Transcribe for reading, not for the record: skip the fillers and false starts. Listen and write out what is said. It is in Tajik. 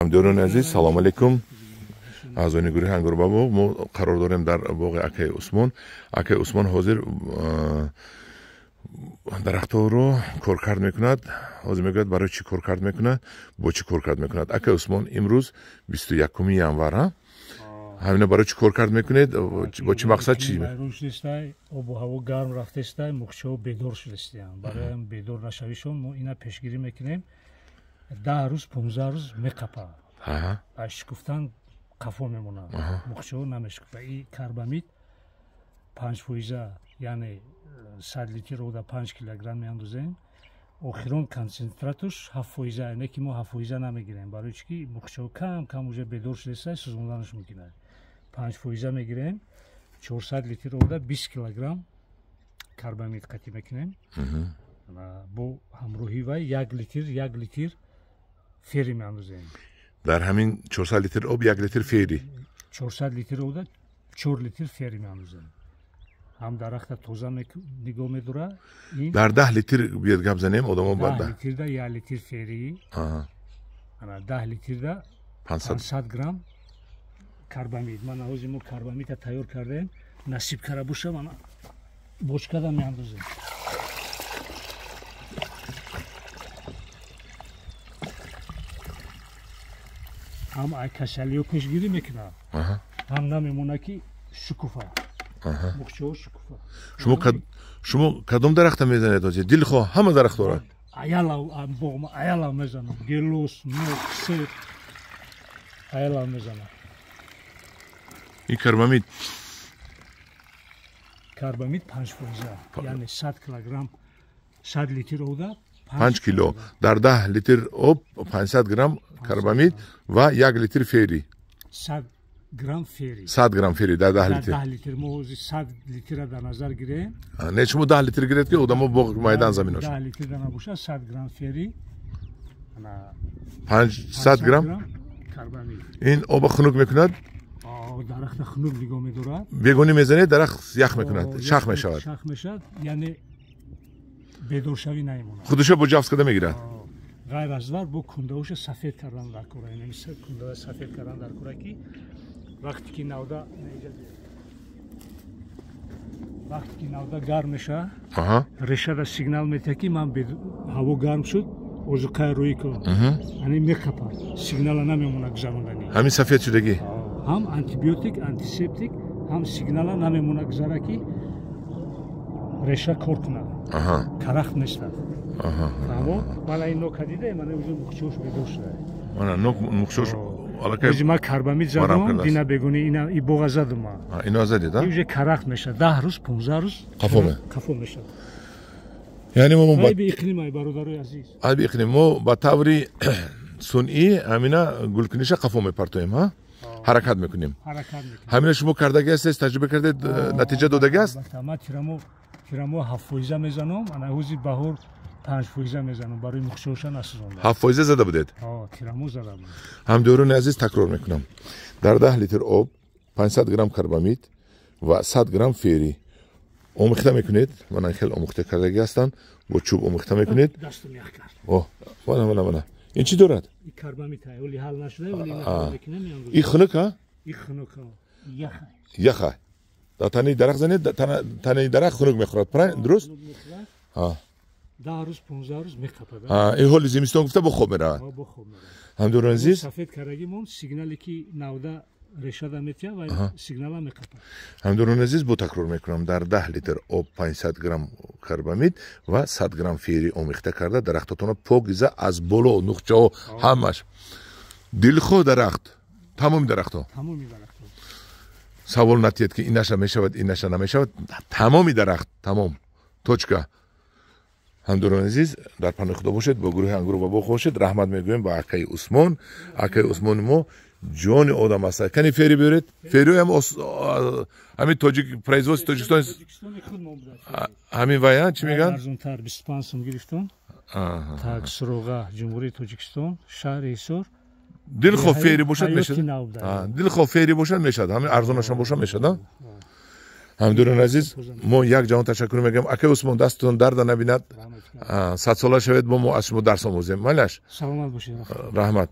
Ҳамдиёрони азиз, салому алейкум. Аъзони гурӯҳи Ангур ва боғ, мо қарор дорем дар боғи акаи Усмон. Акаи Усмон ҳозир дарахтҳоро коркард мекунад. Ҳозир мегӯяд, барои чӣ коркард мекунад, бо чӣ коркард мекунад. Акаи Усмон, имрӯз 21 январ, ҳамина барои чӣ коркард мекунед, бо чӣ мақсад? Чӣ обу ҳаво гарм рафтестай, мухчаҳо бедор шудастиянд. Барои бедор нашавишон мо ина пешгирӣ мекунем. 10 рӯз, 15 рӯз меқапад, аз шукуфтан қафо мемонад, мухчаҳо намешукуфа. И карбамид 5%, яъне 100 литр ода 5 килограмм меандозем. Охирон консентратуш 7%, не ки мо 7% намегирем, барои чӣ ки мухчаҳо кам кам уже бедор шудеста, сӯзонданаш мумкин аст. 5% мегирем, 400 литр ода 20 килограмм карбамид қатӣ мекунем. Бо ҳамроҳӣ вай 1 литр, 1 литр фери меандозем. Дар ҳамин 400 литр об 1 литр фери? 400 литр ода 4 литр фери меандозем. Ҳам дарахта тоза нигоҳ медорад. Дар 10 литр биёд гап занем, одамо ба 10 литрда 1 литр фери, ана 10 литрда 500 грамм карбамид. Мана ҳозир мо карбамида тайёр кардем, насиб кара боша, мана бочкада меандозем. Ҳам ай касалиё пешгирӣ мекунад, ҳам намемонад ки шукуфа, мухчаҳо шукуфа. Шумо кадом дарахта мезанед ҳозир? Дилхоҳ ҳама дарахт дорад? Аялав боғма, аялав мезанам. Гелос, нок, себ, аялав мезанам. Ин карбамид? Карбамид 5%, яъне 100 килограмм, 100 литр ода 5 кило. Дар 10 литр об 500 грамм карбамид ва 1 литр фери. 100 грамм фери. 100 грамм фери дар 10 литр. 10 литр мо ҳозир 100 литра дар назар гирем. Не, шумо 10 литр гиред, ки одамо боғ майдан заминош. 10 литр да набошад, 100 грамм фери. 500 грамм карбамид. Ин оба хунук мекунад? Дарахта хунук нигоҳ медорад. Бегонӣ мезанед, дарахт ях мекунад, шах мешавад. Шах мешавад, яъне бедоршавӣ намемонад. Худашо бо ҷафс карда мегирад. Ғайр аз вар бо кундаҳоша сафед кардан дар кора, яъне кундаҳо сафед кардан дар кора, ки вақте ки навда вақте ки навда гарм мешавад, решада сигнал метиҳад, ки ман ҳаво гарм шуд, озуқаи рӯӣ кун, яъне меқапад, сигнала намемонад гузарондани. Ҳамин сафед шудагӣ ҳам антибиотик, антисептик, ҳам сигнала намемонад гузара, ки реша кор кунад, карахт нестад. Фаҳмо? Мана ин нока дида, мана уже мухчош бедор шуда. Мана нок мухчош аллакай. Ози ман карбамид задам, дина бегуни ина и боға задам ман. Ино задед, а? Уже карахт мешавад, 10 рӯз, 15 рӯз қафо мешавад. Яъне мо айби иқлим, ай бародарои азиз. Айби иқлим. Мо ба таври сунъӣ ҳамина гулкуниша қафо мепартоем, ҳа? Ҳаракат мекунем. Ҳамина шумо кардагӣ ҳастед, таҷриба кардед, натиҷа додагӣ аст? Ман тирамо 7% мезанам, ана ҳози баҳор 5% мезанам, барои мухчаҳоша насӯзонда. 7% зада будед? Тирамо зада будем. Ҳамдиёрони азиз, такрор мекунам. Дар 10 литр об 500 грамм карбамид ва 100 грамм фери омехта мекунед. Мана хеле омехта кардагӣ ҳастанд, бо чӯб омехта мекунед. Дастам ях кард. О, мана, мана, мана. Ин чӣ дорад? И карбамид ҳоли ҳал нашуда, вале ина мекунем. И хунук, ҳа? И хунук, яха. Яха. Дар танаи дарахт занед, танаи дарахт хунук мехӯрад, дуруст? 10 рӯз, 15 рӯз меқапад. Ин ҳоли зимистон гуфта бо хоб меравад. Бо хоб меравад. Ҳамдиёрони азиз, сафед кардагимон сигнале ки навда решада метиҳад ва сигнала меқапад. Ҳамдиёрони азиз, бо такрор мекунам, дар 10 литр об 500 грамм карбамид ва 100 грамм фери омехта карда дарахтотонро покиза аз боло, нухчаҳо ҳамаш. Дилхоҳ дарахт, тамоми дарахтҳо. Тамоми дарахтҳо. Савол натиҳед, ки инаша мешавад, инаша намешавад. Тамоми дарахт, тамом. Точка. Ҳамдиёрони азиз, дар паноҳи Худо бошед, бо гурӯҳи Ангур ва боғ бошед. Раҳмат мегӯем ба акаи Усмон. Акаи Усмони мо ҷони одам аст. Кани фери биёред? Фериҳоям ҳамин тоҷик производство Тоҷикистон, ҳамин вая чӣ мегӯянд? Арзонтар 25 сум гирифтам. Так суроға Ҷумҳурии Тоҷикистон, шаҳри Ҳисор. Дилхоҳ фери бошад мешавад. Дилхоҳ фери бошад мешавад. Ҳамин арзонашам бошад мешавад. Ҳамдиёрони азиз, мо як ҷаҳон ташаккур мегӯем. Акаи Усмон, дастатон дарда набинад, садсола шавед, бо мо аз шумо дарс омӯзем. Майлаш? Саломат бошед. Раҳмат.